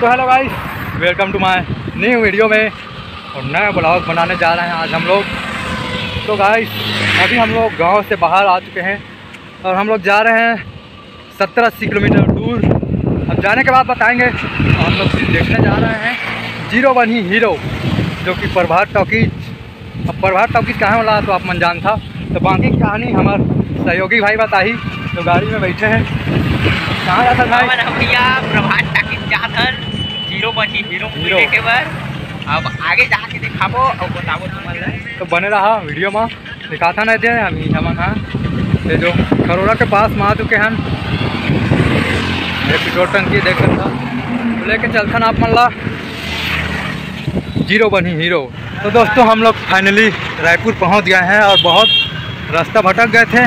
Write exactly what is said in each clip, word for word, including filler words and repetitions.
तो hello guys, welcome to my new video में, और नया ब्लॉग बनाने जा रहे हैं आज हम लोग। तो गाइस, अभी हम लोग गांव से बाहर आ चुके हैं और हम लोग जा रहे हैं सत्तर अस्सी किलोमीटर दूर। अब जाने के बाद बताएंगे। हम लोग फिर देखने जा रहे हैं जीरो बनी हीरो, जो कि प्रभात टॉकीज। अब प्रभात टॉकीज कहाँ वाला तो आप मन जानता, तो बाकी कहानी हमार सहयोगी भाई बताही, जो गाड़ी में बैठे हैं। कहाँ जाता भाई? हमन ह भैया प्रभात टॉकीज जात हन जीरो बनी हीरो मूवी हीरो। देखे बर। अब आगे जाके दिखाबो और बताबो तुमन ला। तो बने रहा वीडियो में, दिखाता नहीं दे हम ही हमन। हाँ, ये जो खरोरा के पास में आ चुके हैं, ये पेट्रोल टंकी देख सकता, तो लेके चलथन आप मन ला जीरो बनी हीरो। तो दोस्तों, हम लोग फाइनली रायपुर पहुंच गए हैं और बहुत रास्ता भटक गए थे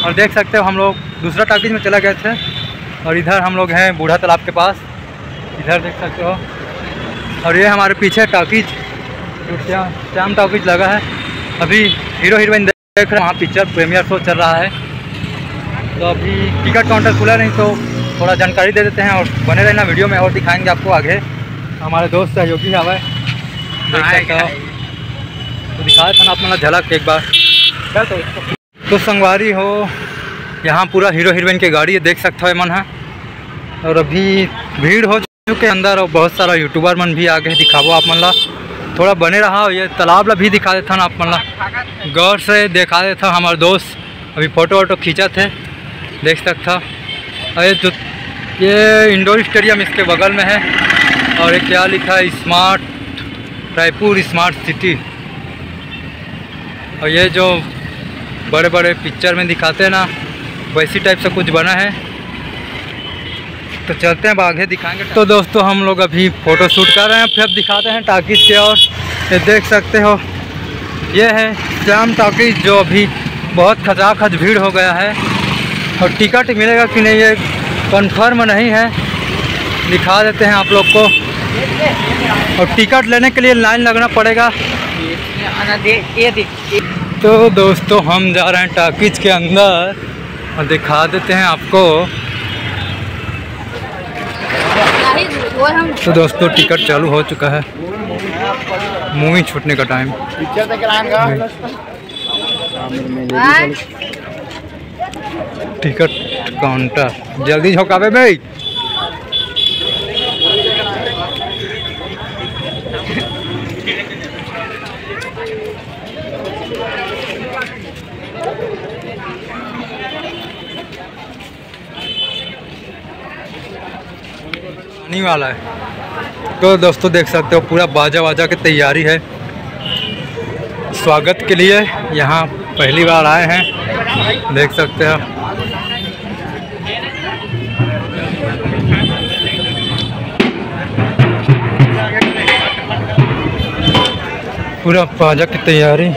और देख सकते हो हम लोग दूसरा टॉकीज में चला गए थे और इधर हम लोग हैं बूढ़ा तालाब के पास। इधर देख सकते हो। और ये हमारे पीछे टॉकीज, जो श्याम श्याम टॉकीज लगा है, अभी हीरो हीरोइन देख रहे हैं, वहाँ पिक्चर प्रीमियर शो चल रहा है। तो अभी टिकट काउंटर खुला नहीं, तो थोड़ा जानकारी दे देते हैं और बने रहना वीडियो में, और दिखाएंगे आपको आगे। हमारे दोस्त सहयोगी हवा है, देख सकते हो। तो दिखाए था ना आप मन ला झलक एक बार। तो संगवारी हो, यहाँ पूरा हीरो हीरोइन के गाड़ी है, देख सकते हो मन है। और अभी भीड़ हो चुके अंदर और बहुत सारा यूट्यूबर मन भी आ गए। दिखाबो आप मन ला, थोड़ा बने रहा। ये तालाब ला भी दिखा देथन आप मन ला, गौर से दिखा देथन। हमारे दोस्त अभी फोटो वोटो खींचत हे, देख सकता। और ये जो, ये इंडोर स्टेडियम इसके बगल में है। और ये क्या लिखा है, स्मार्ट रायपुर, स्मार्ट सिटी। और ये जो बड़े बड़े पिक्चर में दिखाते हैं ना, वैसी टाइप से कुछ बना है। तो चलते हैं, अब आगे दिखाएंगे। तो दोस्तों, हम लोग अभी फोटो शूट कर रहे हैं, फिर दिखाते हैं टॉकीज के। और ये देख सकते हो, ये है श्याम टॉकीज, जो अभी बहुत खचाखच भीड़ हो गया है और टिकट मिलेगा कि नहीं, ये कंफर्म नहीं है। दिखा देते हैं आप लोग को। और टिकट लेने के लिए लाइन लगना पड़ेगा। आना दे, ये देख। तो दोस्तों, हम जा रहे हैं टॉकीज के अंदर और दिखा देते हैं आपको। तो दोस्तों, टिकट चालू हो चुका है, मूवी छूटने का टाइम। पिक्चर देख के लाएंगे। टिकट काउंटर जल्दी झोंकावे भाई। आने वाला है। तो दोस्तों, देख सकते हो, पूरा बाजा वाजा की तैयारी है स्वागत के लिए। यहाँ पहली बार आए हैं, देख सकते हो। पूरा बाजा की तैयारी।